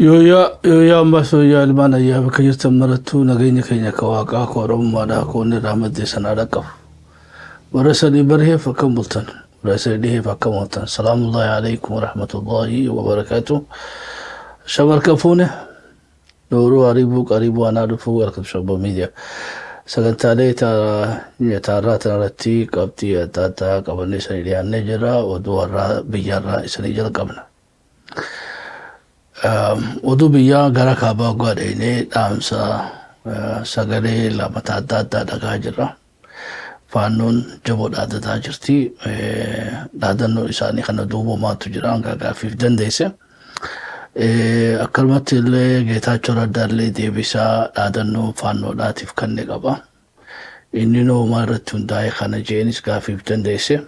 Yooyyaa yooyyaa ammas yooyyaa ilmaan ayyaa bakka jirtan marattuu nageenya keenya ka waaqaa ka oromummaadhaa ka wanni irraa maddee sanaa dhaqqabu. Warra sanii bariheef akkam bultan warra sanii dhiheef akkam ooltan salaamullaahi alaikum warahmatullaahi wabarakaatu. Shamarka fuune Nooruu Ariibuu Qariibuu anaa dhufuu welcome Shobbo Media. Sagantaalee taarraa tanarratti qabxii adda addaa qabannee isanii dhiyaannee jirra. Oduu har'aa biyyaarraa isanii jalqabna. Oduu biyyaa gara kaabaa hoggaa dheenee dhaamsa sagalee lamata adda addaa dhagaa jirra. Faannoon jaboo dhaadataa jirti. Dhaadannoo isaanii kana duuba maatu jira hanga gaaffiif dandeesse. Akkanumatti illee Geetaachoo Raddaa illee deebisaa dhaadannoo faannoodhaatiif kanne qaba. Inni noo maal irratti hundaa'e kana jeenis gaaffiif dandeesse.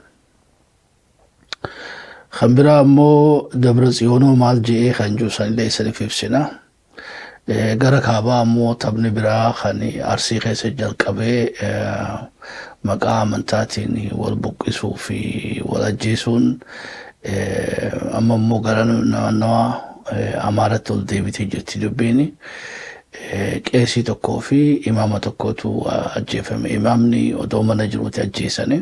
Kan biraa immoo Dabra Tsiyoonoo maal je'ee kan jiru sanillee isiniif ibsina. Gara kaabaa ammoo taphni biraa kan Arsii keessa jalqabee maqaa amantaatiin wal buqqisuu fi wal ajjeesuun amma immoo gara naannawa Amaaratti ol deebitee jirti dubbiin. Qeesii tokkoo fi imaama tokkotu ajjeefame. Imaamni odoo mana jiruuti ajjeesani.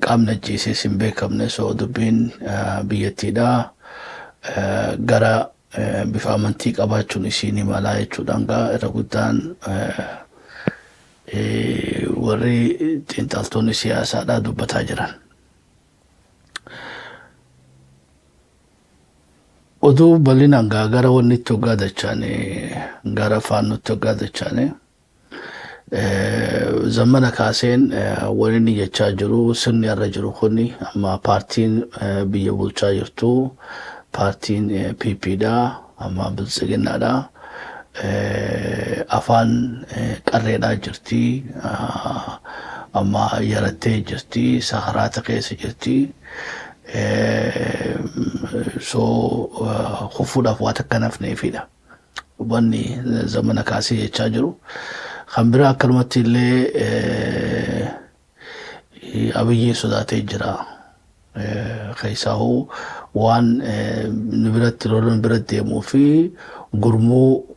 Qaamni ajjeesees hin beekamne so dubbiin biyyattiidha gara bifa amantii qabaachuun isii ni malaa jechuudhaan gaa irra guddaan warri xiinxaltoonni siyaasaadhaa dubbataa jiran. Oduu bal'inaan gaa gara wanni itti hoggaa dachaane gara faannutti hoggaa dachaane Zammana Kaaseen wanni inni jechaa jiru sirni har'a jiru kun amma paartiin biyya bulchaa jirtu paartiin PP dha amma biltsiginnaadha. Afaan qarreedhaa jirti amma yarattee jirti sakaraata keessa jirti. So kufuudhaaf waa takka nafneefidha. Wanni zamana kaasee jechaa jiru. Kan biraa akkanumatti illee Abiyyiin sodaatee jira. Keessaahuu waan nu biratti lola nu biratti deemuu fi gurmuu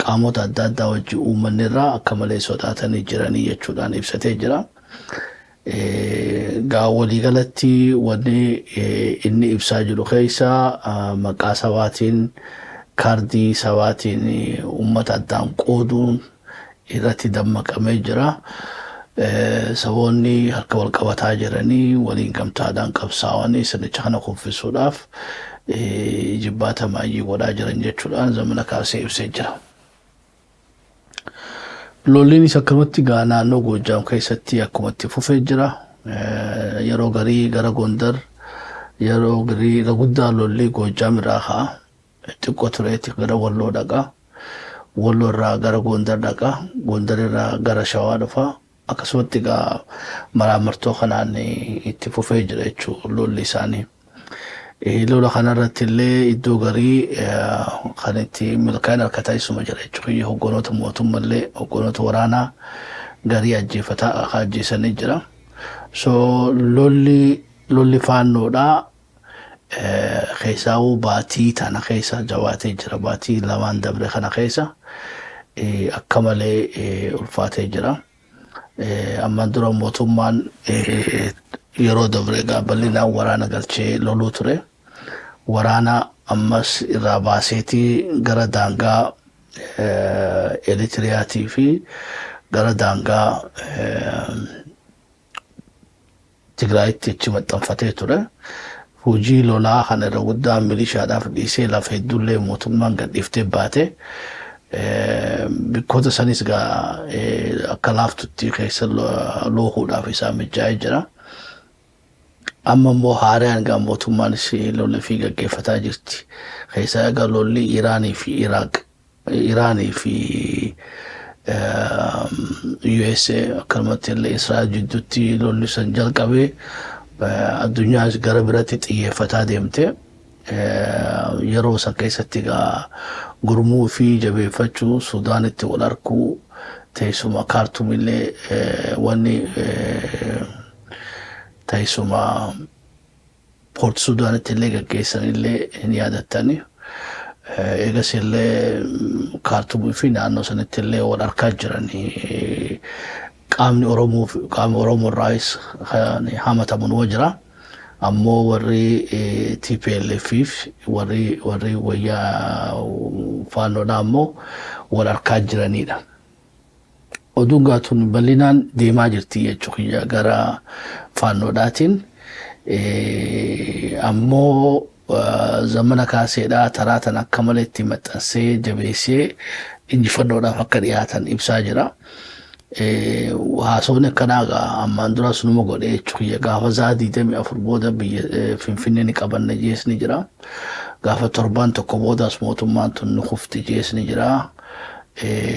qaamota adda addaa wajji uummanni irraa akka malee sodaatanii jiranii jechuudhaan ibsatee jira. Gaa waliigalatti wanni inni ibsaa jiru keessa maqaa sabaatiin kaardii sabaatiin uummata addaan qooduun irratti dammaqamee jira. Saboonni harka wal qabataa jiranii waliin gamtaadhaan qabsaa'anii sirnicha kana kuffisuudhaaf jibbaata maayyii godhaa jiran jechuudhaan zamana kaasee ibsee jira. Lolliinis akkanumatti gaa naannoo Goojjaam keessatti akkuma itti fufee jira. Yeroo garii gara Gondar yeroo garii irra guddaa lolli Goojjaam irraa ka'a. Xiqqoo tureeti gara Walloo dhaqa. Walloo irraa gara Gondar dhaqa. Gondar irraa gara Shawaa dhufa. Akkasumatti egaa maraamartoo kanaan itti fufee jira jechuudha lolli isaanii. Lola kanarratti illee iddoo garii kan itti milkaa'ina harkataa isuma jira jechuudha. Hogganoota mootummallee hogganoota waraanaa garii ajjeefataa akka ajjeesanii jira. So lolli lolli faannoodhaa keessaawuu baatii tana keessa jabaatee jira. Baatii lamaan dabre kana keessa akka malee ulfaatee jira. Ammaan dura mootummaan yeroo dabre egaa bal'inaan waraana galchee loluu ture. Waraana ammas irraa baaseetii gara daangaa Eritiriyaatii fi gara daangaa Tigraayitti achi maxxanfatee ture. Hojii lolaa kana irra guddaa milishaadhaaf dhiisee lafa hedduullee mootummaan gadhiiftee baate. Bikkoota sanis gaa akka laaftutti keessa loohuudhaaf isaan mijaa'ee jira. Amma immoo haaraan gaa mootummaanis lola fi gaggeeffataa jirti. Keessaa egaa lolli Iraanii fi Iraaq Iraanii fi USA akkanumatti illee Israa'el jidduutti lolli san jalqabee addunyaas gara biratti xiyyeeffataa deemte. Yeroo san keessatti egaa gurmuu fi jabeeffachuu Sudaanitti wal arkuu teessuma Kaartum illee wanni teessuma Poort Sudaanitti illee gaggeessan illee hin yaadattani. Eegas illee Kaartumii fi naannoo sanitti illee wal harkaa jiranii, qaamni Oromoo fi qaamni Oromoo irraayis kan hamatamu numa jira. Ammoo warri TPLF fi warri wayyaa faannoodhaa ammoo wal harkaa jiranidha. Oduun gaatuun bal'inaan deemaa jirti jechuudha gara faannoodhaatiin. Ammoo Zamana Kaaseedhaa taraa tan akka malee itti maxxansee jabeessee injifannoodhaaf akka dhiyaatan ibsaa jira. Haasawni akkanaa egaa ammaan duras numa godhe jechuudha. Gaafa za'a 24 booda biyya Finfinnee ni qabanna jees ni jira. Gaafa torbaan tokko boodaas mootummaan tun ni kufti jees ni jira.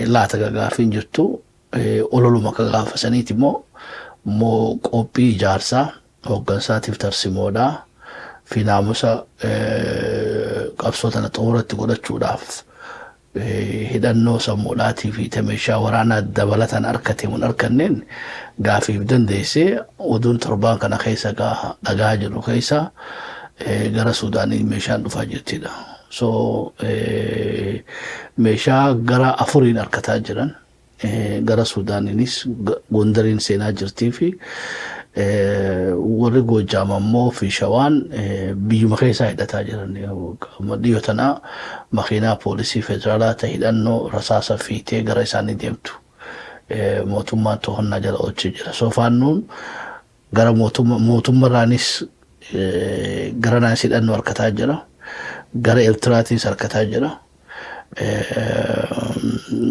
Laata gaafiin jirtu ololuma akka gaafa saniiti immoo qophii ijaarsaa hooggansaatiif tarsimoodhaa fi naamusa qabsoo tana xumuratti godhachuudhaaf hidhannoo sammuudhaatii fi meeshaa waraanaa dabalatan argate mun arganneen gaafiif dandeessee. Oduun torbaan kana keessa dhagaa jiru keessa gara Suudaanii meeshaan dhufaa jirtidha. So meeshaa gara afuriin argataa jiran, gara Suudaaniinis Gondariin seenaa jirtii fi warri Goojjaam ammoo fi Shawaan biyyuma keessaa hidhataa jiran. Dhiyoo tanaa makiinaa poolisii federaalaa ta hidhannoo rasaasa fiitee gara isaanii deemtu mootummaan to'annaa jala oolchee jira. So faannoon gara mootummaarraanis gara naanis hidhannoo harkataa jira. Gara Eertiraatiinis harkataa jira.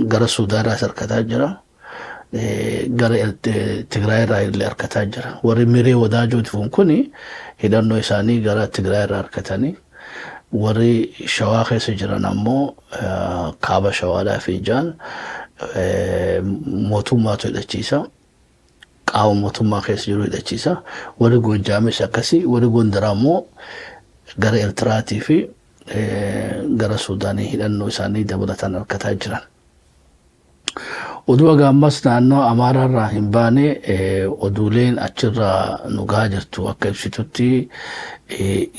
Gara Suudaanirraas harkataa jira. Gara Tigraay irraa illee harkataa jira. Warri Miree Wadaajooti kuni hidhannoo isaanii gara Tigraay irraa harkatanii, warri Shawaa keessa jiran ammoo kaaba Shawaadhaa fi ijaan mootummaatu hidhachiisa. Qaama mootummaa keessa jiru hidhachiisa. Warri Goojjaamis akkasii, warri Gondaraa ammoo gara Eertiraatii fi gara Suudaanii hidhannoo isaanii dabalatan harkataa jiran. Oduu ammas naannoo Amaaraarraa hin baane, oduuleen achirraa nu gahaa jirtu akka ibsitutti,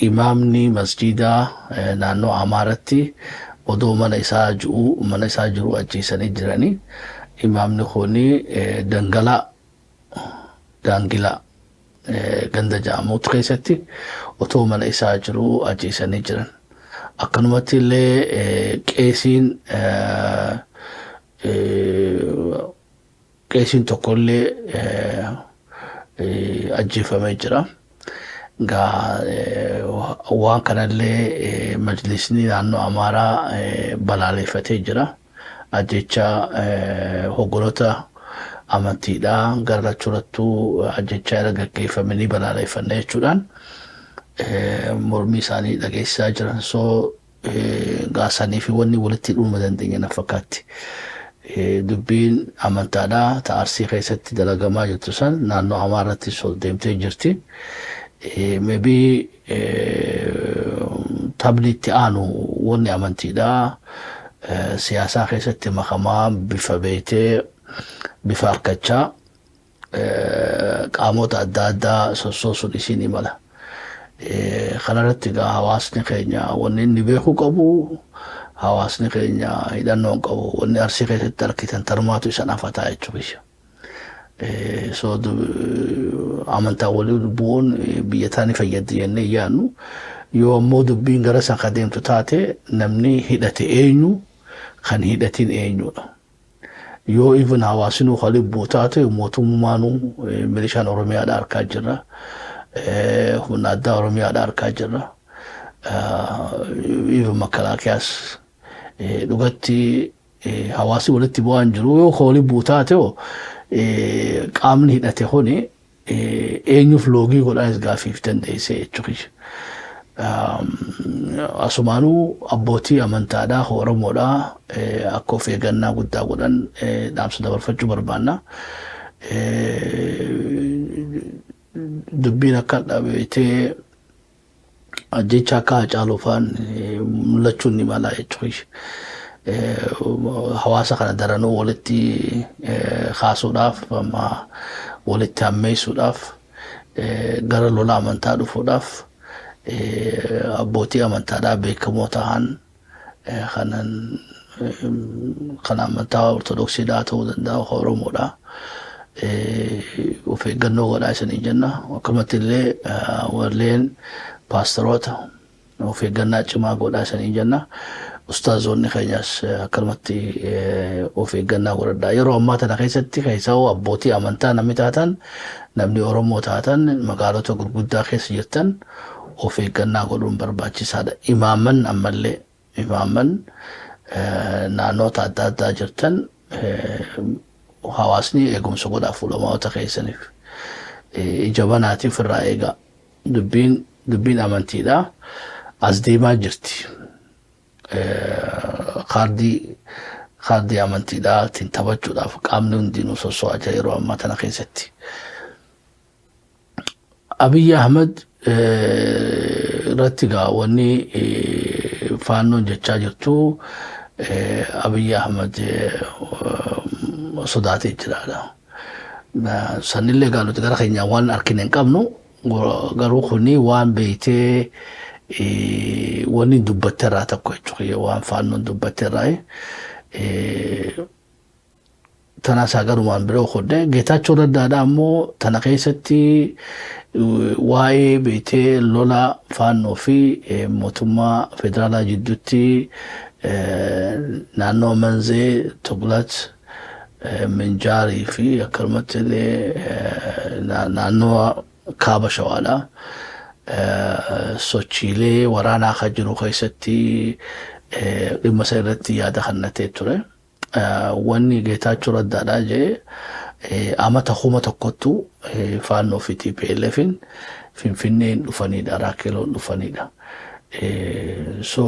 imaamni masjiidaa naannoo Amaaratti odoo mana isaa jiru ajjeesanii jiranii. Imaamni kuni Dangalaa Daangilaa ganda jedhamuutu keessatti otoo mana isaa jiru ajjeesanii jiran. Akkanumatti illee qeesiin tokkollee ajjeefamee jira. Gaa waan kanallee majlisni naannoo Amaaraa balaaleffatee jira. Ajjecha hogganoota amantiidhaa gara lachuurattuu ajjechaa irra gaggeeffame ni balaaleffanna jechuudhaan mormii isaanii dhageessisaa jiran. So gaasanii fi wanni walitti dhuma dandeenya na fakkaatti. Dubbiin amantaadhaa ta Arsii keessatti dalagamaa jirtu san naannoo Amaaraatti ol deemtee jirti. Maybe taphni itti aanu wanni amantiidhaa siyaasaa keessatti makamaa bifa beetee bifa harkachaa qaamota adda addaa sossoosuun isiin imala. Kanarratti egaa hawaasni keenya wanni inni beekuu qabu, hawaasni keenya hidhannoo hin qabu, wanni Arsii keessatti argitan tarmaatu isa nafataa jechuudha. So amantaa waliin bu'uun biyya taanii fayyaddi jennee yaadnu. Yoo ammoo dubbiin gara san ka deemtu taate, namni hidhate eenyu, kan hidhatin eenyudha? Yoo even hawaasinuu kan lubbuu taate, mootummaanuu milishaan Oromiyaadha harkaa jirra. Humna addaa Oromiyaadha harkaa jirra. Even makalaakiyaas dhugatti hawaasi walitti bu'aan jiru. Yoo ka waliin bu'u taate, qaamni hidhate kuni eenyuuf loogii godhanis gaafiif dandeesse jechuudha. Asumaanuu abbootii amantaadhaa Oromoodhaa akka of eeggannaa guddaa godhan dhaamsa dabarfachuu barbaanna. Dubbiin akka dhabeetee ajjecha akka Haacaaluu fa'aan mul'achuun ni mala jechuudha. Hawaasa kana daranuu walitti kaasuudhaaf, amma walitti hammeessuudhaaf, gara lola amantaa dhufuudhaaf Abbootii amantaadhaa beekamoo ta'an, kanan kan amantaa Ortodoksiidhaa ta'uu danda'a, Oromoodha. Of eeggannoo godhaa isanii jenna. Akkamatti illee warreen paasteroota of eeggannaa cimaa godhaa isanii jenna. Ustaazoonni keenyas akkanumatti of eeggannaa godhadhaa. Yeroo ammaa tana keessatti keessaa abbootii amantaa namni taatan, namni Oromoo taatan, magaalota gurguddaa keessa jirtan of eeggannaa godhuun barbaachisaadha. Imaamman ammallee imaamman naannoota adda addaa jirtan, hawaasni eegumsa godhaa ulamaa'ota keessaniif. Ija banaatiif irraa eegaa. Dubbiin amantiidha. As deemaa jirti. Kaardii amantiidhaa ittiin taphachuudhaaf qaamni hundinuu sosso'aa jira yeroo ammaa tana keessatti. Abiyyi Ahmed irratti gaa wanni Faannoon jechaa jirtu, Abiyyi Ahmed sodaatee jiraadha. Sanillee gaa nuti gara keenyaan waan argine hin qabnu, garuu kuni waan beeytee wanni dubbatte irraa tokko jechuudha, waan Faannoon dubbatte irraa. Tanaas garumaan biroo kudhe Geetaachoo Raddaadha ammoo tana keessatti waa'ee beetee lola Faannoo fi mootummaa federaalaa jidduutti naannoo Manzee, Toglat, Minjaarii fi akkanumatti illee naannoo kaaba Shawaadha. Sochiilee waraanaa kan jiru keessatti dhimma isa irratti yaada kennatee ture. Wanni Geetaachoo Raddaadhaa jee, amata 1000ttu Faannoo fi TPLFin Finfinneen dhufanidha, Raakeloon dhufanidha. So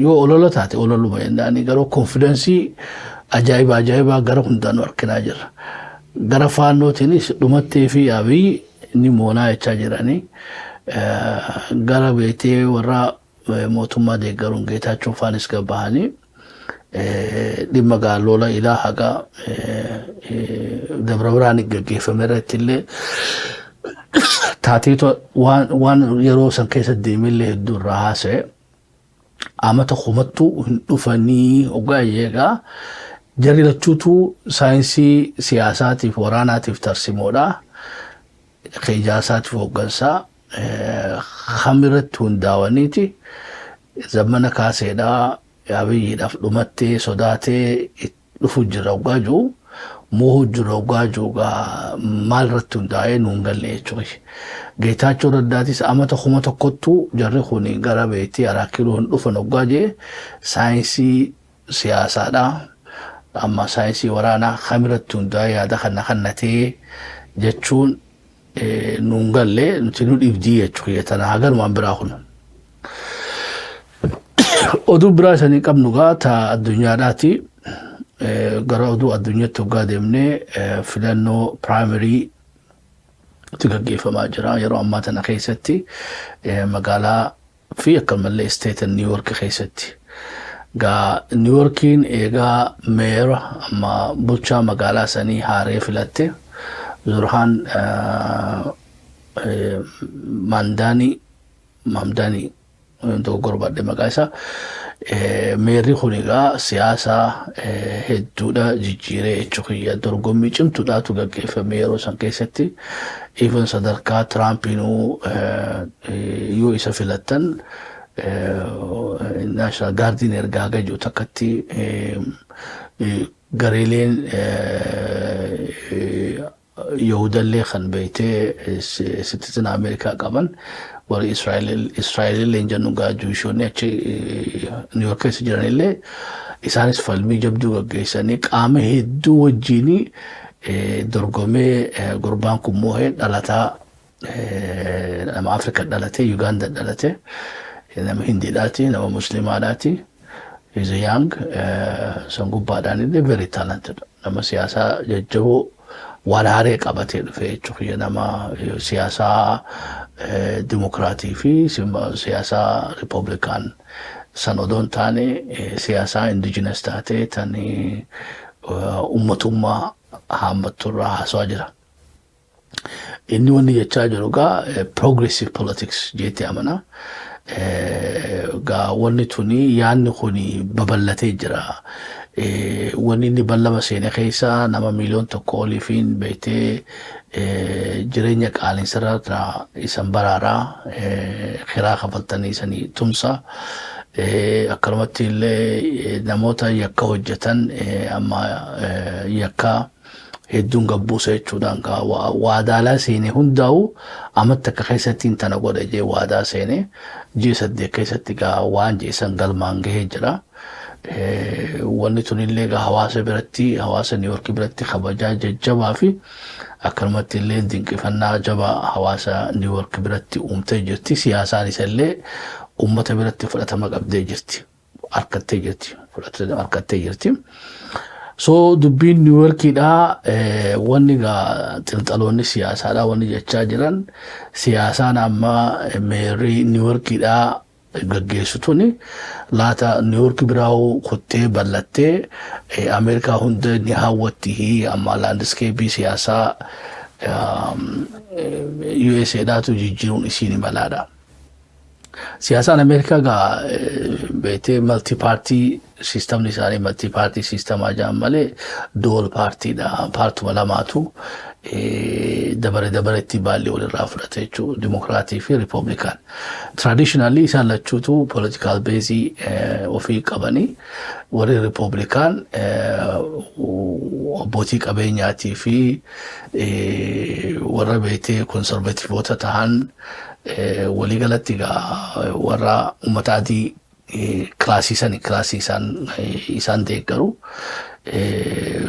yoo olola taate ololuma jennaani, garuu confidence ajaa'iba ajaa'ibaa gara hundaanuu arginaa jirra. Gara Faannootiinis dhumattee fi Abiy ni moonaa jechaa jiranii. Gara beetee warra mootummaa deeggaruun Geetaachoo faanis gabbahanii dhimma gaa lola ilaa haga Dabra Birhaan gaggeeffame irratti illee taateetu waan yeroo san keessa deemellee hedduu irraa haasa'e. Amata 1000ttuu hin dhufanii hoggaa eegaa, jarri lachuutu saayinsii siyaasaatiif waraanaatiif tarsimoodha. Ijaarsaatiif hooggansaa kamirratti hundaa'aniiti zamana kaaseedhaa Abiyyiidhaaf dhumattee sodaatee dhufu jira hoggaa jiru, moohuu jira hoggaa jiru, maal irratti hundaa'ee nuun galle jechuudha. Geetaachoo Raddaatis amata 1000ttuu jarri kun gara beektii Araa Kiiloo hin dhufan hoggaa jee, saayinsii siyaasaadha. Amma saayinsii waraanaa kamirratti hundaa'ee yaada kana kannatee jechuun nuun galle, nuti nu dhibdii jechuudha. Tana haganumaan biraa kun. Oduu biraa isanii qabnu gaa ta addunyaadhaati. Gara oduu addunyaatti hoggaa deemnee, filannoo primary itti gaggeeffamaa jira yeroo ammaa tana keessatti magaalaa fi akkanumallee state New York keessatti. Gaa New Yorkiin eegaa mayor amma bulchaa magaalaa sanii haaree filatte, Zohran Mamdani, Mamdani dogoggora baadhee maqaa isaa. Mayorri kun egaa siyaasa hedduudha jijjiiree jechuudha. Dorgommii cimtuudhaatu gaggeeffame yeroo san keessatti. Even sadarkaa Tiraampiinuu yoo isa filattan National Guardiin ergaa gaju takkatti gareeleen Yahudallee kan beektee citizen Ameerikaa qaban, warri Israa'elillee hin jennu gaa, Jewishoonni achi New York keessa jiranillee isaanis falmii jabduu gaggeessanii qaama hedduu wajjin dorgomee gurbaan kun moohee. Dhalataa nama Afrika dhalatee, Uganda dhalate, nama Hindiidhaati, nama Muslimaadhaati. He's a young, san gubbaadhaan illee very talented, nama siyaasaa jajjaboo waan haaree qabatee dhufe jechuudha. Nama siyaasaa Dimokiraatii fi siyaasaa Riipooblikaan san odoo hin taane, siyaasaa indigenous taatee tan ummatummaa haammattu irraa haasawaa jira. Inni wanni jechaa jiru gaa progressive politics jeetti amana. Gaa wanni tuni, yaanni kuni babal'atee jira. Wanni inni ballama seene keessa nama 1 miiliyoon oliifiin beektee jireenya qaalinsarraa isan baraaraa, kiraa kafaltanii isanii tumsa. Akkanumatti illee namoota yakka hojjetan amma yakka hedduun gabbuusa jechuudhaan waadaalaa seene hundaa'u amatti akka keessatti tana godhe jee waadaa seene ji'a 8 keessatti gaa waan jeesan galmaan gahee jira. Wanni tunillee gaa hawaasa biratti, hawaasa New York biratti kabajaa jajjabaa fi akkanumatti illee dinqifannaa jabaa hawaasa New York biratti uumtee jirti. Siyaasaan isallee uummata biratti fudhatama qabdee jirti. Harkattee jirti. Fudhatama harkattee jirti. So dubbiin New Yorkiidhaa, wanni gaa xiinxaloonni siyaasaadhaa wanni jechaa jiran, siyaasaan amma mayorrii New Yorkiidhaa gaggeessu tuni laata New York biraa kuttee bal'attee Ameerikaa hunda ni hawwatti, amma landscapeii siyaasaa USAdhaatu jijjiiruun isiin malaadha. Siyaasaan Ameerikaa gaa beektee multi party systemni isaanii multi party systemaa jedhan malee dual partydha. Paartuma lamaatu dabare dabaretti baalli walirraa fudhata jechuudha. Dimokiraatii fi Ripooblikaan. Traditionally isaan lachuutu political baseii ofii qabanii, warri Ripooblikaan abbootii qabeenyaatii fi warra beektee conservativeoota tahan, waliigalatti egaa warra uummata adii classii sani, classii isaan deeggaru.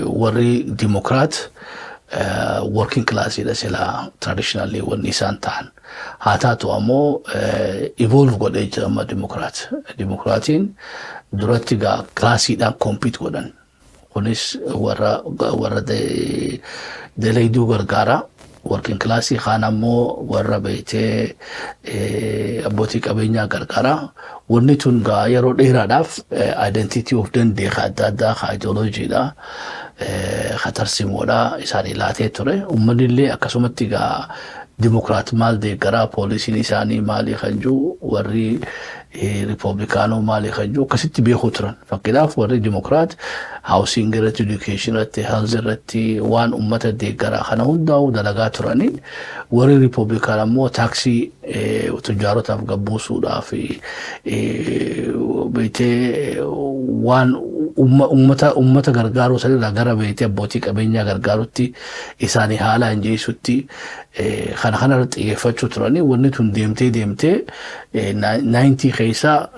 Warri Dimokiraat working classiidha silaa traditionally wanni isaan ta'an. Haa taatu ammoo evolve godhee jira amma Dimokiraat. Dimokiraatiin duratti gaa classiidhaan compete godhan. Kunis warra dalayduu gargaara. Working classii kaan ammoo warra beektee abbootii qabeenyaa gargaara. Wanni tun gaa yeroo dheeraadhaaf identity of danda'e ka adda addaa, ka ideologydha, ka tarsiimoodha isaanii laatee ture. Uummanni illee akkasumatti gaa Dimokiraat maal deeggaraa, policyn isaanii maalii kan jiru, warri Riipooblikaanoo maalii kan jiru akkasitti beekuu turan. Fakkeenyaaf warri Dimokiraat housing irratti, education irratti, health irratti waan uummata deeggaraa kana hundaa'u dalagaa turanii, warri Riipooblikaan ammoo taxii tujjaarotaaf gabbuusuudhaaf beektee waan uummata gargaaruu sanirraa gara beektee abbootii qabeenyaa gargaarutti isaanii haala hinjeessutti kana kanarratti xiyyeeffachuu turanii. Wanni tun deemtee deemtee 90 keessa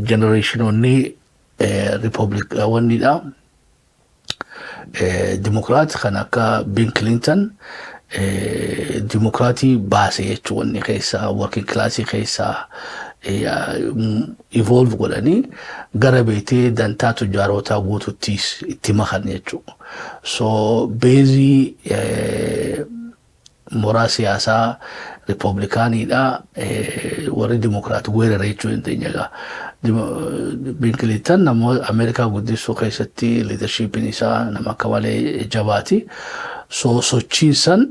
generationoonni Riipooblika wannidha. Dimokiraat kan akka Bill Clinton dimokiraatii baase jechuu, wanni keessaa working classii keessaa evolve godhanii gara beetee dantaa tujjaarotaa guututtis itti makan jechuudha. So baseii mooraa siyaasaa Riipooblikaaniidha warri Dimokiraat weerara jechuu dandeenya egaa. Bill Clinton namoota Ameerikaa guddisuu keessatti leadershipiin isaa nama akka malee jabaati. So sochiin san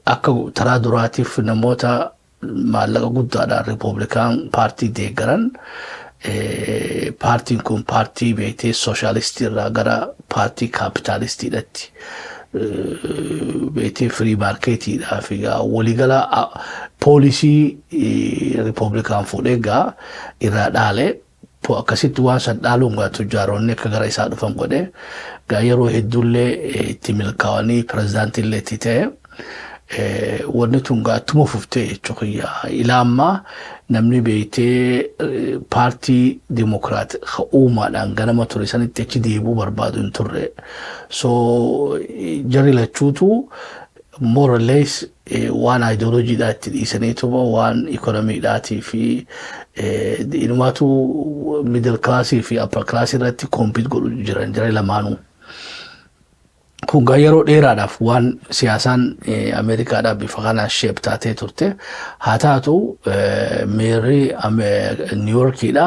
akka taraa duraatiif namoota maallaqa guddaadhaan Riipooblikaan paartii deeggaran, paartiin kun paartii beektee sooshaalistii irraa gara paartii kaapitaalistiidhatti, beektee free marketiidhaa fi waliigala policy Riipooblikaan fuudhee gaa irraa dhaalee, akkasitti waan san dhaaluun gaa tujjaaroonni akka gara isaa dhufan godhe. Gaa yeroo hedduullee itti milkaa'anii pirezidaantiillee itti ta'e. Wanni tun gaa ittuma fuftee jechuu kiyya. Ilaa ammaa namni beektee paartii Dimokiraat uumaadhaan ganama ture sanitti achi deebuu barbaadu hin turre. So jarri lachuutu more or less waan ideologydhaa itti dhiisaniituma waan ikonomiidhaatii fi inumaatu middle classii fi upper classii irratti compete godhu jiran jara lamaanuu. Kun gaa yeroo dheeraadhaaf waan siyaasaan Ameerikaadhaaf bifa kanaan shape taatee turte. Haa taatu, mayorri New Yorkiidha.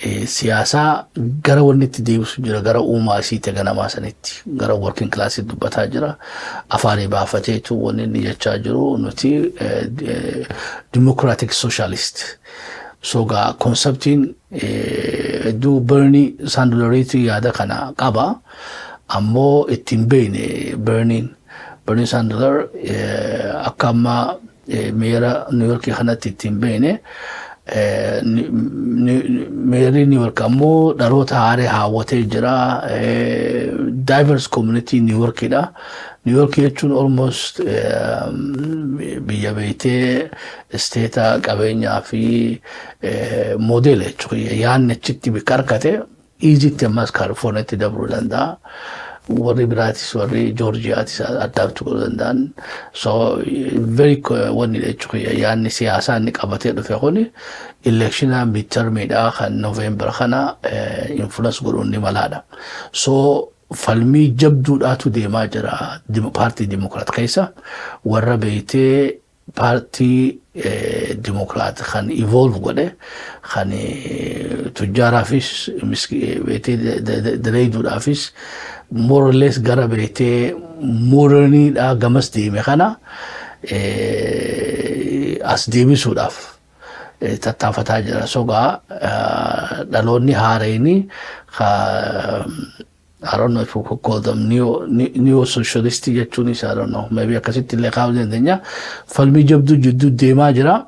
Siyaasaa gara wanni itti deebisu jira, gara uumaa isiite ganamaa sanitti, gara working class dubbataa jira. Afaanii baafateetu wanni inni jechaa jiru nuti democratic socialist. So gaa conceptiin hedduu Bernie Sanders yaada kana qaba, ammoo ittiin beekne Bernie Sanders akka amma mayor New York kanatti ittiin beekne. Mayorri New York ammoo dhaloota haaree haawwatee jira. Diverse community New Yorkidha. New York jechuun almost biyya beektee statea qabeenyaa fi modela jechuudha. Yaadni achitti bikka harkate easytti ammas Kaalifoorniyaatti dabruu danda'a. Warri biraatis, warri Joorjiyaatis addaabtu godhuu danda'an. So very wanni jechuudha, yaadni siyaasaa inni qabatee dhufe kuni electiona midtermiidha kan November kana influence godhuun ni malaadha. So falmii jabduudhaatu deemaa jira paartii Dimokiraat keessa, warra beektee paartii Dimokiraat kan evolve godhe, kan tujjaaraafis beektee daleeyduudhaafis more or less gara beektee moderniidhaa gamas deeme kana as deebisuudhaaf tattaafataa jira. Sogaa dhaloonni haareeni, I don't know if we could call them neo socialist jechuunis, I don't know, maybe akkasitti illee kaa'uu dandeenya. Falmii jabduu jidduu deemaa jira.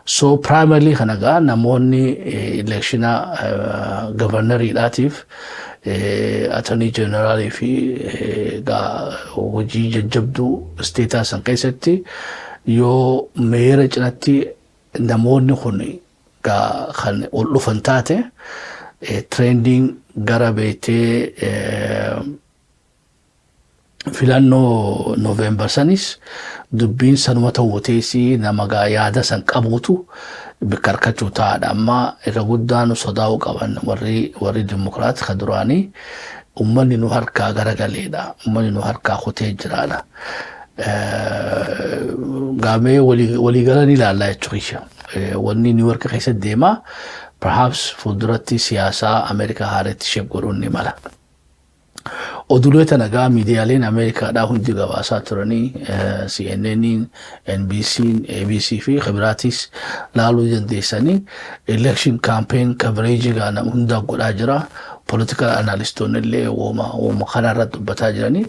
So primarily kana gaa namoonni electiona governoriidhaatiif, attorney generalii fi hojii jajjabduu stateaa san keessatti yoo mayora cinatti namoonni kun kan ol dhufan taate, trendiin gara beektee filannoo November sanis dubbiin sanuma ta'uu teessii, nama gaa yaada san qabuutu bikka harkachuu ta'aadha. Amma irra guddaan sodaa'uu qaban warri Dimokiraat ka duraanii ummanni nu harkaa garagaleedha. Ummanni nu harkaa kutee jiraadha. Gaamee waliigalan ilaallaa jechuudha. Wanni New York keessatti deemaa perhaps fuulduratti siyaasaa Ameerikaa haaretti shape godhuun ni mala. Oduulee tana gaa miidiyaaleen Ameerikaadhaa hundi gabaasaa turanii, CNN, NBC, ABC fi kibiraatis laaluu dandeessanii. Election campaign coverage gaa nama hundaa godhaa jira. Political analystoonni illee wooma kanarra dubbataa jiranii,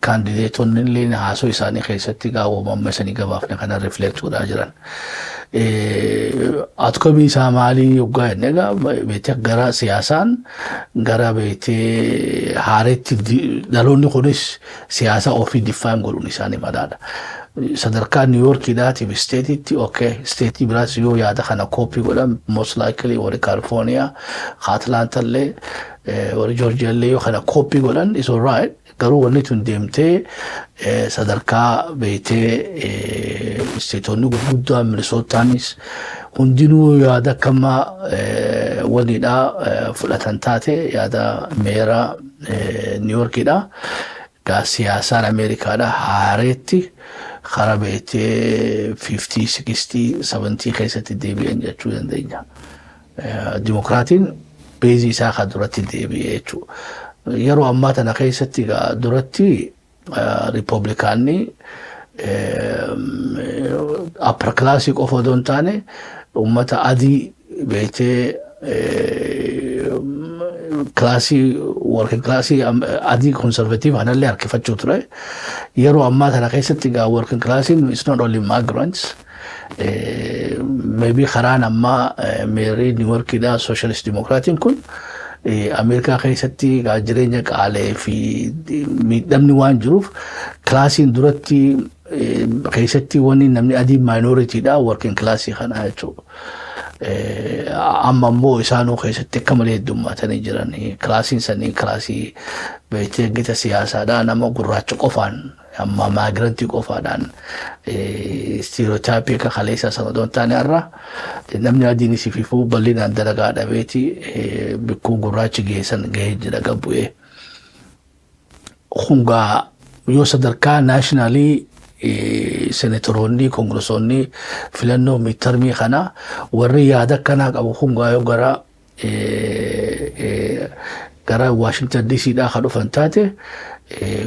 candidateonni illee haasoo isaanii keessatti gaa wooma amma isanii gabaafne kana reflect godhaa jiran. Outcome isaa maalii yoggaa jenne, egaa beektee gara siyaasaan gara beektee haareetti dhaloonni kunis siyaasa ofii define godhuun isaanii madaadha. Sadarkaa New Yorkiidhaatiif stateitti, okay, stateii biraas yoo yaada kana copy godhan, most likely warri California, Atlanta illee, warri Georgia illee yoo kana copy godhan is alright. Garuu wanni tun deemtee sadarkaa beektee stateonni gurguddaan, Minnesotaanis hundinuu yaada akkama waliidha fudhatan taate, yaada mayora New Yorkiidha. Gaa siyaasaan Ameerikaadha haareetti karaa beektee 50, 60, 70 keessatti deebi'an jechuu dandeenya. Dimokiraatiin baseii isaa kan duratti deebi'e jechuudha. Yeroo ammaa tana keessatti duratti Riipooblikaanni upper classii qofa odoo hin taane uummata adii beektee classii, working classii adii conservative kanallee harkifachuu ture. Yeroo ammaa tana keessatti egaa working classiin is not only migrants. Maybe karaan ammaa mayorii New Yorkiidha socialist democratiin kun Ameerikaa keessatti egaa jireenya qaalee fi miidhamni waan jiruuf, classiin duratti keessatti wanni namni adii minoritydha working classii kana jechuudha. Amma immoo isaanuu keessatti akka malee heddummaatanii jiran. Classiin sanii classii beektee gita siyaasaadhaa nama gurraacha qofaan, amma migrantii qofaadhaan stereotypeii akka kaleessaa sana odoo hin taane, har'a namni adiin isiifuu bal'inaan dalagaa dhabeeti bikkuu gurraachi geessan gahee jira gabbu'ee. Hungaa yoo sadarkaa nationalii senatoroonni, congressoonni filannoo midtermii kana warri yaada akkanaa qabu hungaa yoo gara gara Washington DC dhaa kan dhufan taate,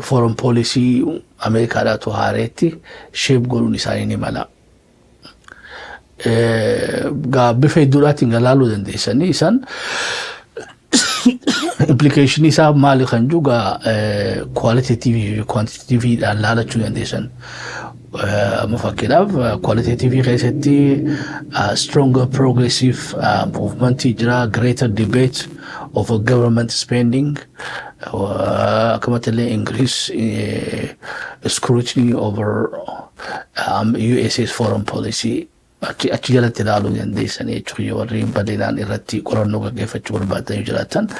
foreign policy Ameerikaadhaatu haareetti shape godhuun isaanii ni mala. Gaa bifa hedduudhaatiin galaaluu dandeessanii, isaan implication isaa maali kan jiru gaa qualitative fi quantitative laalachuu dandeessan. Amma fakkiidhaaf qualitative keessatti stronger progressive movement jira, greater debate over government spending, akkamatti illee increase scrutiny over USA's foreign policy achi jalatti ilaaluu dandeessanii jechuudha, warri bal'inaan irratti qorannoo gaggeeffachuu barbaadan yoo jiraatan.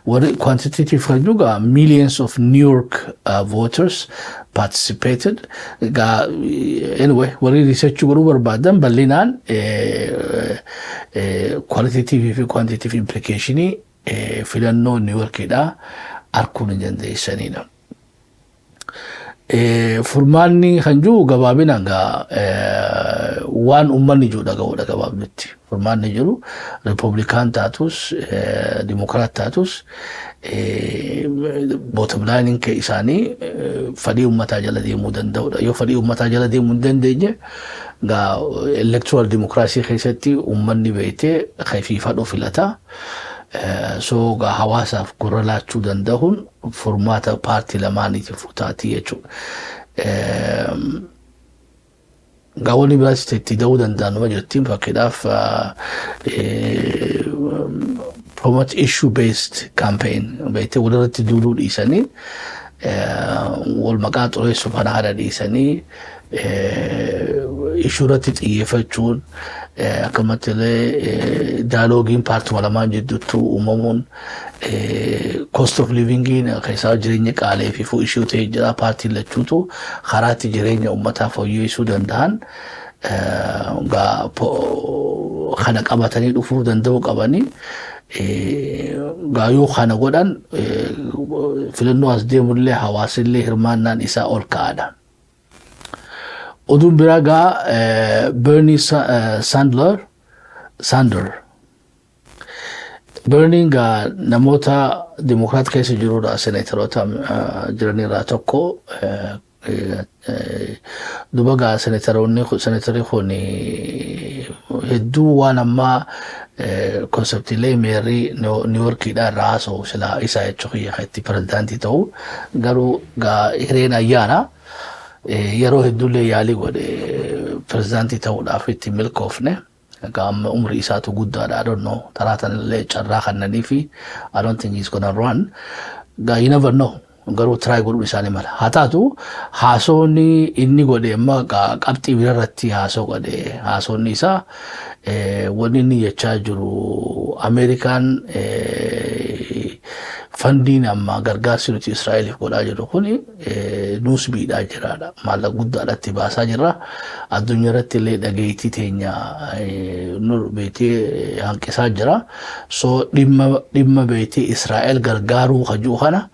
Warri quantitative kan jiru gaa millions of New York voters participated. Gaa anyway, warri research godhuu barbaadan bal'inaan qualitative fi quantitative implicationii filannoo New Yorkidha arguu ni dandeessanidha. Furmaanni kan jiru gabaabinaan gaa waan uummanni jiru dhaga'uudha gabaabinatti. Furmaanni jiru Republican taatus Democrat taatus, bottom line isaanii fedhii uummataa jala deemuu danda'udha. Yoo fedhii uummataa jala deemuu hin dandeenye, gaa electoral democracy keessatti uummanni beektee fi fadhuu filata. So gaa hawaasaaf gurra laachuu danda'uun furmaata paartii lamaaniitiif taati jechuudha. Gaa wanni biraas itti da'uu danda'an numa jirti. Fakkiidhaaf promote issue based campaign, beektee walirratti duuluu dhiisanii, wal maqaa xureessuuf kana haadha dhiisanii, issue irratti xiyyeeffachuun, akkamatti illee dialogueiin paartii lamaan jidduutti uumamuun, cost of livingiin keessaa jireenya qaalee fi issue ta'ee jira, paartiin lachuutu karaatti jireenya uummataa fooyyessuu danda'an kana qabatanii dhufuu danda'uu qabanii. Gaa yoo kana godhan, filannoo as deemullee hawaasillee hirmaannaan isaa ol ka'aadha. Oduun biraa gaa Bernie Sander. Bernie gaa namoota Dimokiraat keessa jirudha, seneetaroota jiranirraa tokko. Duba gaa seneetaroonni, seneetarri kun hedduu waan ammaa conceptiilee mayorii New Yorkiidha irraa haasa'u silaa isa jechuu kiyya itti pirezidaantii ta'u, garuu gaa hireen ayyaana yeroo hedduullee yaalii godhe pirezidaantii ta'uudhaaf itti milkoofne. Egaa amma umrii isaatu guddaadha. I don't know. Taraa tanallee carraa kannanii fi I don't think he's gonna run. Gaa you never know. Garuu try godhuun isaanii mala. Haa taatu, haasoonni inni godhe amma qabxii birarratti haasoo godhe. Haasoonni isaa wanni inni jechaa jiru, Ameerikaan fundiin amma gargaarsi nuti Israa'eliif godhaa jirru kuni nuus miidhaa jiraadha. Maallaqa guddaadhatti baasaa jirra. Addunyaa irratti illee dhageettii teenya nu beetee hanqisaa jira. So dhimma beetee Israa'el gargaaruu hajuu kana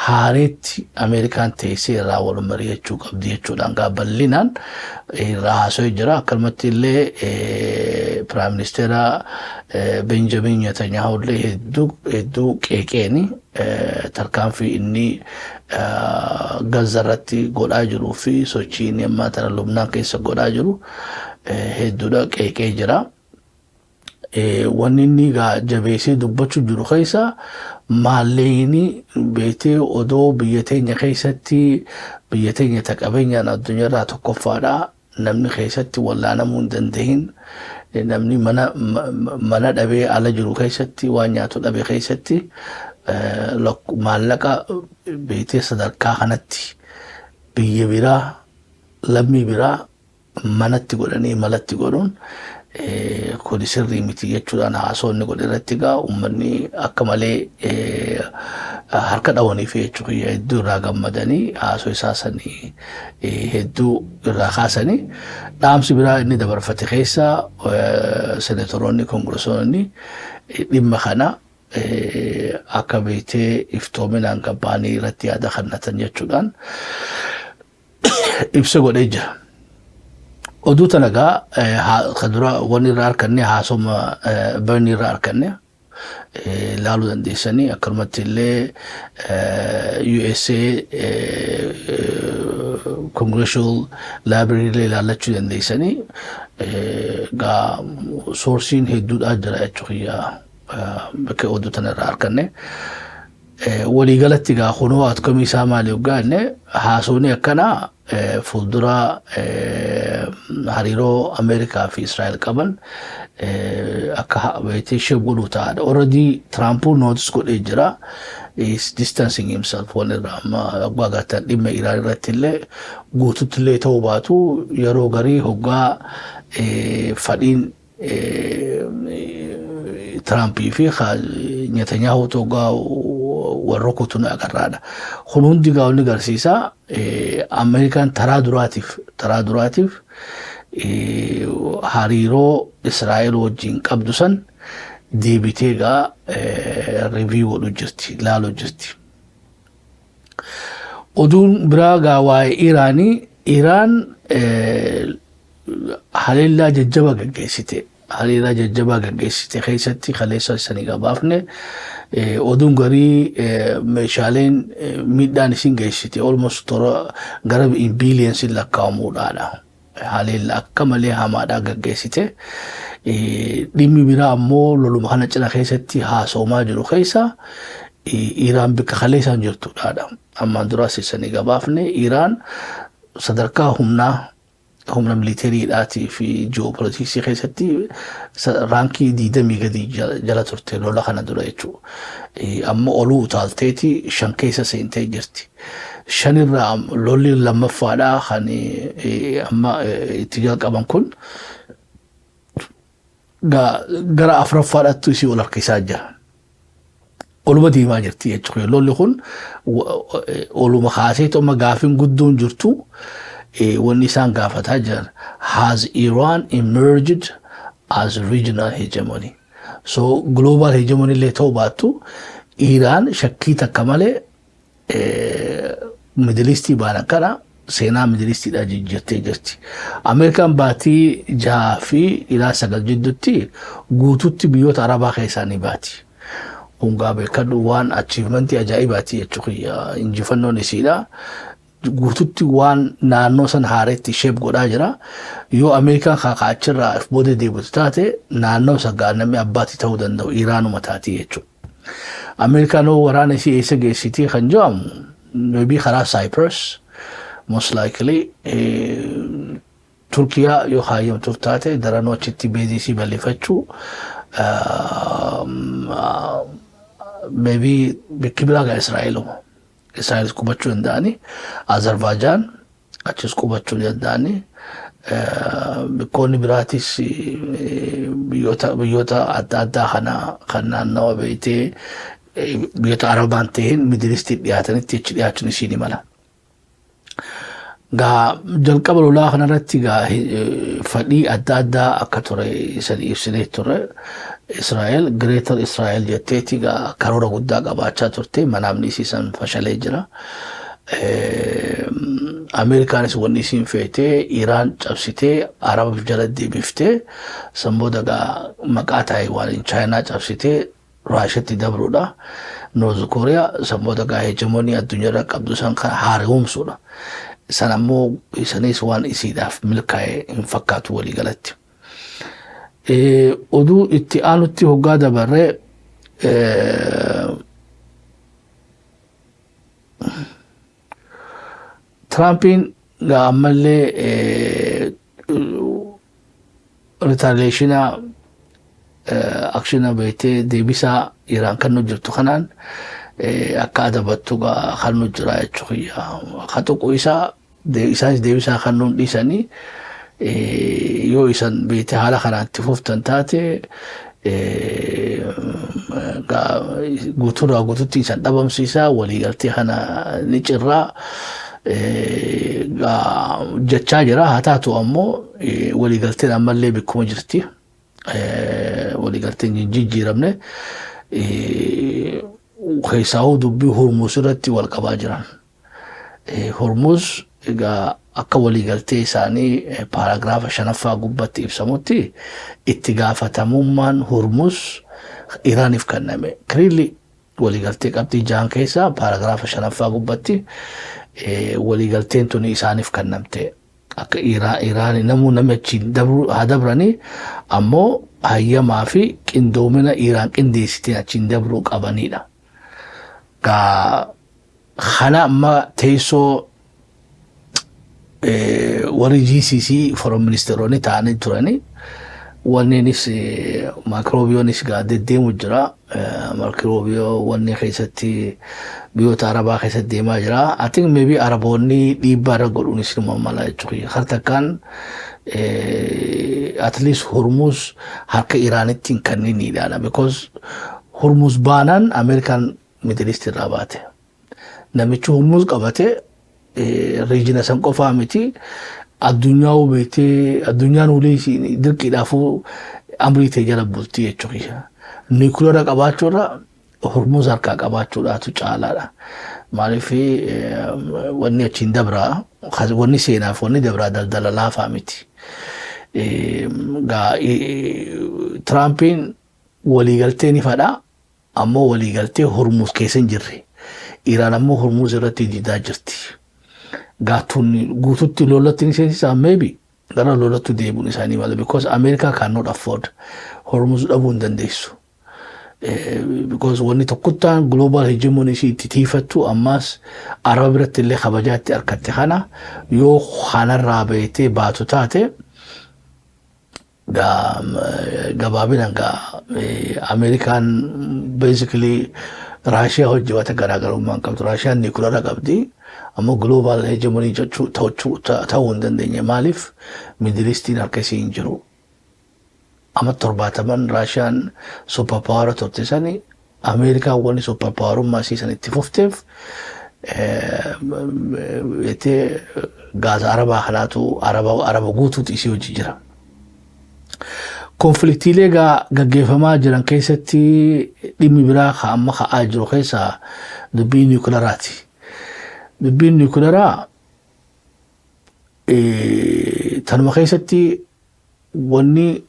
haareetti Ameerikaan teessee irraa wal mari'achuu qabdi jechuudhaan gaa bal'inaan irraa haasa'ee jira. Akkanumatti illee Prime Ministeera Benjamin Netanyahu illee hedduu hedduu qeeqeeni, tarkaanfii inni Gaza irratti godhaa jiruu fi sochii inni ammaa tana Lubnaan keessa godhaa jiru hedduudha qeeqee jira. Wanni inni gaa jabeessee dubbachuu jiru keessa, maallaqni beektee odoo biyya teenya keessatti, biyya teenya ta qabeenyaan addunyaarraa tokkoffaadha, namni keessatti wallaanamuu hin dandahin, namni mana dhabee ala jiru keessatti, waan nyaatu dhabe keessatti, maallaqa beektee sadarkaa kanatti biyya biraa lammii biraa manatti godhanii malatti godhuun kun sirrii miti jechuudhaan haasoo inni godhe irratti gaa uummanni akka malee harka dhawaniif jechuudha, hedduu irraa gammadanii haasoo isaa sanii hedduu irraa kaasanii. Dhaamsi biraa inni dabarfate keessa, senatoroonni, congresswoonni dhimma kana akka beektee iftoominaan qabbaanii irratti yaada kennatan jechuudhaan ibsa godhee jira. Oduu tana gaa kan dura wanni irraa arganne haasoma Bernie irraa arganne. Laaluu dandeessanii, akkanumatti illee USA Congressional Library illee ilaallachuu dandeessanii. Gaa sourceiin hedduudhaa jira jechuudha bakka oduu tana irraa arganne. Waliigalatti gaa kunoo outcome isaa maali yoggaa jenne, haasofni akkanaa fuuldura hariiroo Ameerikaa fi Israa'el qaban akka beektee shape godhuu ta'aadha. Already Trump notice godhee jira. Is distancing himself waan irraa. Amma hoggaa agartan dhimma Iraan irratti illee guututti illee ta'uu baatu, yeroo garii hoggaa fadhiin Trumpii fi Netanyahu hoggaa wal rukutu nu agarraadha. Kun hundi gaa wanni agarsiisa, Ameerikaan taraa duraatiif hariiroo Israa'el wajjin qabdu san deebitee gaa review godhu jirti, ilaaluu jirti. Oduun biraa gaa waa'ee Iraanii, Iraan haleellaa jajjabaa gaggeessite. Haleellaa jajjabaa gaggeessite keessatti kaleessa sanii gabaafne, oduun garii meeshaaleen miidhaan isin geessite almost toora gara billionsiin lakkaa'amuudhaadha. Haleellaa akka malee hamaadhaa gaggeessite. Dhimmi biraa ammoo loluma kana cina keessatti haasa'umaa jiru keessa Iraan bakka kaleessaan jirtudhaadha. Ammaan duraas sanii gabaafne, Iraan sadarkaa humnaa, humna militarydhaatii fi geopoliticsii keessatti rankii 20 gadi jala turte lola kana dura jechuudha. Amma oluu utaalteeti 5 keessa seentee jirti. Shanirraa lolli lammaffaadhaa kan amma itti jalqaban kun gara afuraffaadhaatti isii ol harkisaa jira. Oluma deemaa jirti jechuudha. Lolli kun oluma kaaseetu amma gaafiin guddoon jirtu, wanni isaan gaafataa jiran, "Has Iran emerged as regional hegemony?" So global hegemony illee ta'uu baattu, Iran shakkii takka malee Middle Eastii baana kana seenaa Middle Eastiidhaa jijjiirtee jirti. Ameerikaan baatii 6 fi ilaa 9 jidduutti guututti biyyoota Arabaa keessaa ni baati. Kun gaa beekadhu, waan achievementii ajaa'ibaati jechuudha, injifannoon isiidha. Guututti waan naannoo san haaretti shape godhaa jira. Yoo Ameerikaan kaakaachirraa if booda deebitu taate, naannoo san gaa namni abbaatii ta'uu danda'u Iraanuma taati jechuudha. Ameerikaan hoo waraana isii eessa geessitii kan jedhamu, maybe karaa Cyprus, most likely Turkiyaa yoo kaayyamtuuf taate, daranuu achitti baseii isii bal'ifachuu, maybe bikki biraa gaa Israa'eluma. Israa'elis qubachuu danda'ani. Azerbaajaan achis qubachuu danda'ani. Bikkoonni biraatis biyyoota adda addaa kana kan naannawa beektee biyyoota Arabaan ta'een Middle Eastii dhiyaatanitti achi dhiyaachuun isii ni mala. Gaa jalqaba lolaa kanarratti gaa fedhii adda addaa akka ture isan ibsinee ture. Israa'el Greater Israa'el jetteeti gaa karoora guddaa qabaachaa turte, manaamni isiisan fashalee jira. Ameerikaanis wanni isiin feetee Iraan cabsitee Arab jala deebiftee, san booda gaa maqaa Taayiwaanin Chaayinaa cabsitee Raashitti dabruudha. North Korea san booda gaa hegemony addunyaarra qabdu san kan haaromsuudha. San ammoo isanis waan isiidhaaf milkaa'e hin fakkaatu walii galatti. Oduu itti aanutti hoggaa dabarree, Trumpiin gaa ammallee retaliation action beektee deebisaa Iraan kan nu jirtu kanaan akka adabattu gaa kan nu jira jechuudha. Ka tuqu isaa isaanis deebisaa kan nuun dhiisanii, yoo isan beektee haala kanaan itti fuftan taate, guutuurraa guututti isan dhabamsiisaa, waliigaltee kana ni cirraa jechaa jira. Haa taatu ammoo waliigalteen ammallee bikkuma jirti. Waliigalteen hin jijjiiramne. Keessaahuu dubbii Hormuuz irratti wal qabaa jiran. Hormuuz egaa akka waliigaltee isaanii paragrapha shanaffaa gubbatti ibsamutti, itti gaafatamummaan Hormuuz Iraaniif kenname. Clearly waliigaltee qabxii 6 keessaa paaragraafa shanaffaa gubbatti waliigalteen tuni isaaniif kennamte. Akka Iraan namuu namni achiin haa dabranii, ammoo hayyamaa fi qindoomina Iraan qindeessiteen achiin dabruu qabanidha. Gaa kana amma teessoo warri GCC foreign ministeroonni ta'anii turanii, wanneenis Marco Rubioonis gaa deddeemu jira. Marco Rubio wanni keessatti biyyoota Arabaa keessatti deemaa jira. I think maybe Araboonni dhiibbaa irra godhuunis numa mala jechuudha. Har takkaan at least Hormuz harka Iraanitti hin kenninidha. Because Hormuz baanaan Ameerikaan Middle East irraa baate. Namichi Hormuz qabate region san qofaa miti, addunyaa beektee addunyaan ulee dirqiidhaafuu amrii ta'e jala bulti jechuudha. Nuclear qabaachuurra Hormuz harkaa qabaachuudhaatu caalaadha. Maaliif, wanni achiin dabraa, wanni seenaaf wanni dabraa daldala laafaa miti. Tiraampiin waliigaltee ni fadhaa, ammoo waliigaltee Hormuz keessa hin jirre. Iraan ammoo Hormuz irratti didaa jirti. Gaatuun guututti lolatti ni seensisaa, maybe gara lolatti deebi'uun isaanii mala, because America cannot afford Hormuz dhabuu hin dandeessu. Because wanni tokkottaan global hegemony ishii itti tiifattu, ammas Araba biratti illee kabajaa itti argatte kana yoo kanarraa beektee baatu taate, gabaabinaan gaa Ameerikaan basically Raashiyaa hojii garaagarummaa hin qabdu. Raashiyaan nuclear qabdi. Ammoo global hegemony jechuu ta'uu hin dandeenye. Maaliif? Middle Eastiin harka isii hin jiru. Amma 70n Raashiyaan super power turte sani, Ameerikaan wanni super powerummaa isii san itti fufteef jettee gaaza Arabaa kanaatu Araba guutuutu isii hojii jira. Conflictiilee gaggeeffamaa jiran keessatti dhimmi biraa ka amma ka'aa jiru keessaa dubbii nuclearaati. Dubbiin nuclearaa tanuma keessatti wanni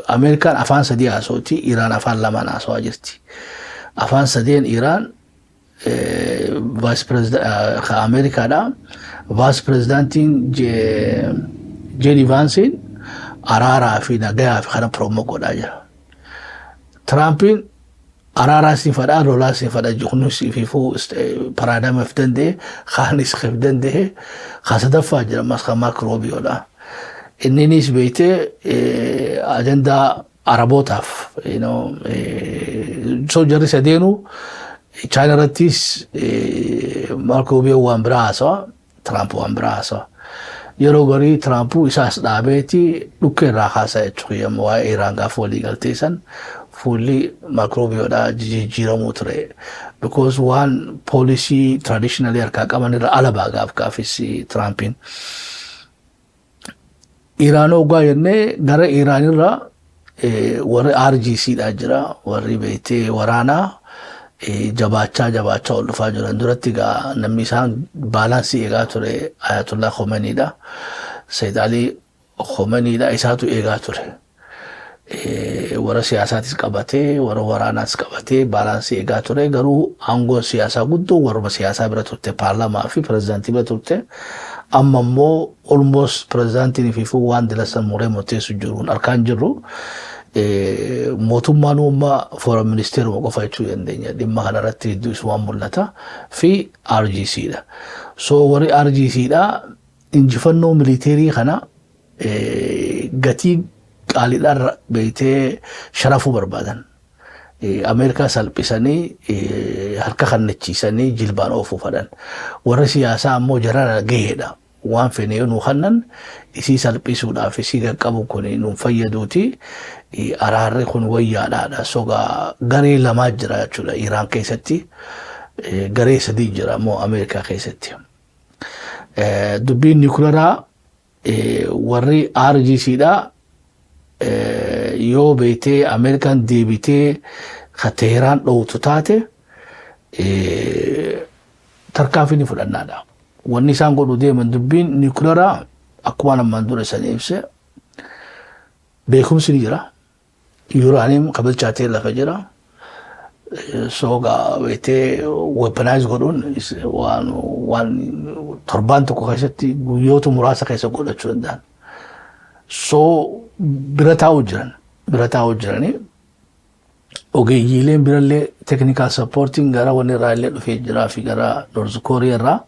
Ameerikaan afaan sadii haasawti, Iraan afaan lamaan haasawaa jirti. Afaan sadeen Iraan vice president Ameerikaadha. Vice presidentiin JD Vanceiin araaraa fi nagayaa fi kana promote godhaa jira. Tiraampiin araaraa si fadhaa, lolaa si fadha, kunis ififuu paradigm of danda'e, kaanis of danda'e, ka sadaffaa jira mas kan Marco Rubiodha. Inninis beektee ajandaa Arabootaaf so jarri sadeenuu Chaayina irrattis Marco Rubio waan biraa haasawa, Tiraamp waan biraa haasawa. Yeroo garii Tiraampuu isaas dhaabeeti dhukkee irraa kaasa jechuudha. Waa'ee Iraan gaafa walii galtee san fuulli Marco Rubiodhaa jijjiiramuu ture. Because waan policy traditionally harkaa qaban irra ala baa gaaf gaafis Tiraampiin. Iraan hoggaa jennee gara Iraanirra warri IRGC dha jira, warri beektee waraanaa jabaachaa jabaachaa ol dhufaa jiran. Duratti gaa namni isaan balance eegaa ture Ayatollah Khomeiniidha. Sayyid Ali Khomeiniidha, isaatu eegaa ture. Warra siyaasaatis qabatee, warra waraanaas qabatee balance eegaa ture. Garuu aangoon siyaasaa guddoo warra siyaasaa bira turte, paarlaamaa fi pirezidaantii bira turte. Amma immoo almost pirezidaantiin ififuu waan dilasan muree murteessu jiruun harkaan jirru. Mootummaan uummaa foreign ministeruma qofa jechuu dandeenya. Dhimma kanarratti hedduu isumaan mul'ata fi IRGC dha. So warri IRGC dha injifannoo military kana gatii qaaliidhaan beektee sharafuu barbaadan. Ameerikaa salphisanii harka kannachiisanii jilbaan oofuu fadhan. Warri siyaasaa ammoo jarana gaheedha. Waan fene yoo nuu kannan isii salphisuudhaaf isii qaqqabu kun nuun fayyaduuti. Araarri kun wayyaadhaadha. Sogaa garee lamaa jira jechuudha Iraan keessatti. Garee sadii jira immoo Ameerikaa keessatti. Dubbiin nuclearaa warri IRGC dha yoo beektee Ameerikaan deebitee ka Teheraan dhoowtu taate tarkaanfii ni fudhannaadha. Wanni isaan godhu deeman dubbiin nuclearaa akkuma ammaan dura isaan ibse beekumsi ni jira. Uranium ka bilchaatee lafa jira. So gaa beektee weaponize godhuun waan torbaan tokko keessatti, guyyoota muraasa keessa godhachuu danda'an. So bira taa'u jiranii ogeeyyiileen birallee technical supportiin gara wanni irraa illee dhufee jiraa fi gara North Korea irraa,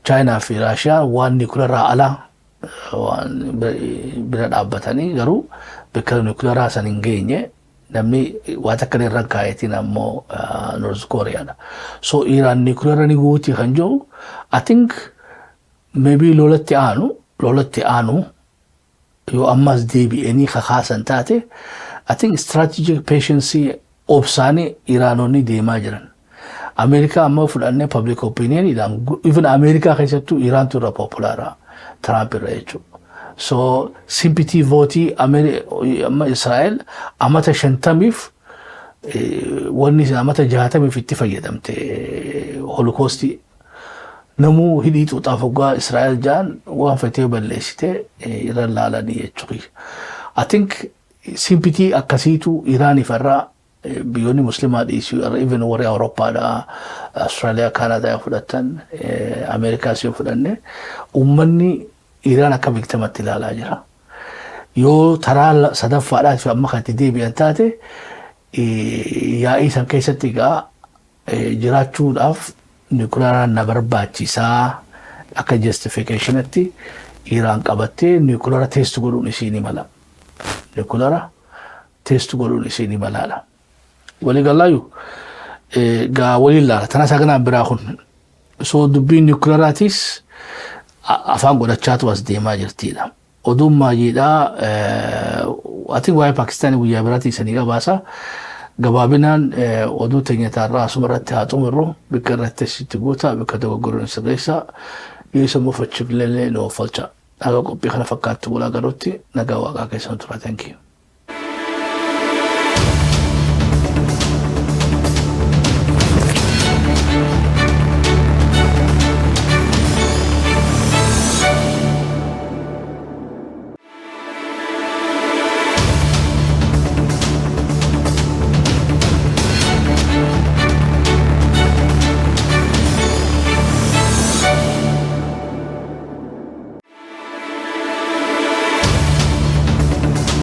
Chaayinaa fi Raashiyaa waan nuclearaa alaa waan bira dhaabbatanii, garuu bakka nuclearaa san hin geenye. Namni waa takka irra kaayetiin ammoo North Koreaadha. So Iraan nucleara ni guutii kan jiru, I think maybe lolatti aanu yoo ammas deebi'anii kakaasan taate, I think strategic patience, obsaanii Iraanonni deemaa jiran. Ameerikaa amma fudhannee public opinion, even Ameerikaa keessattuu Iraantu irra popular Trump irra jechuudha. So sympathy vote amma Israa'el amata 50f, wanni amata 60f itti fayyadamte, Holocaustii. Namuu hidhii xuuxaaf hoggaa Israa'el jaan waan fetee balleessite irra laalanii jechuudha. I think sympathy akkasiitu Iraaniif irraa biyyoonni musliimaa dhiisuu, even warri Awurooppaadhaa, Austraaliyaa, Kaanadaa yoo fudhatan, Ameerikaas yoo fudhanne, uummanni Iraan akka victimatti ilaalaa jira. Yoo taraa sadaffaadhaaf amma kan itti deebi'an taate, yaa'ii san keessatti egaa jiraachuudhaaf nuclearaan na barbaachisaa akka justificationatti Iraan qabattee nucleara test godhuun isii ni mala. Nucleara test godhuun isii ni malaadha. Waliigalaayu gaa waliin laala. Tana saganaan biraa kun so dubbiin nuclearaatis afaan godhachaatu as deemaa jirtiidha. Oduun maayyiidhaa ati waa'ee Paakistaanii guyyaa biraatti isanii gabaasa. Gabaabinaan oduu teenya taarraa asuma irratti haa xumurru. Bikka irratti sitti guuta, bikka dogoggoroon sirreessa, yoo isa mufachiifnellee nu offalcha. Dhagaa qophii kana fakkaattu bulaa garuutti nagaa waaqaa keessan tura. Thank you.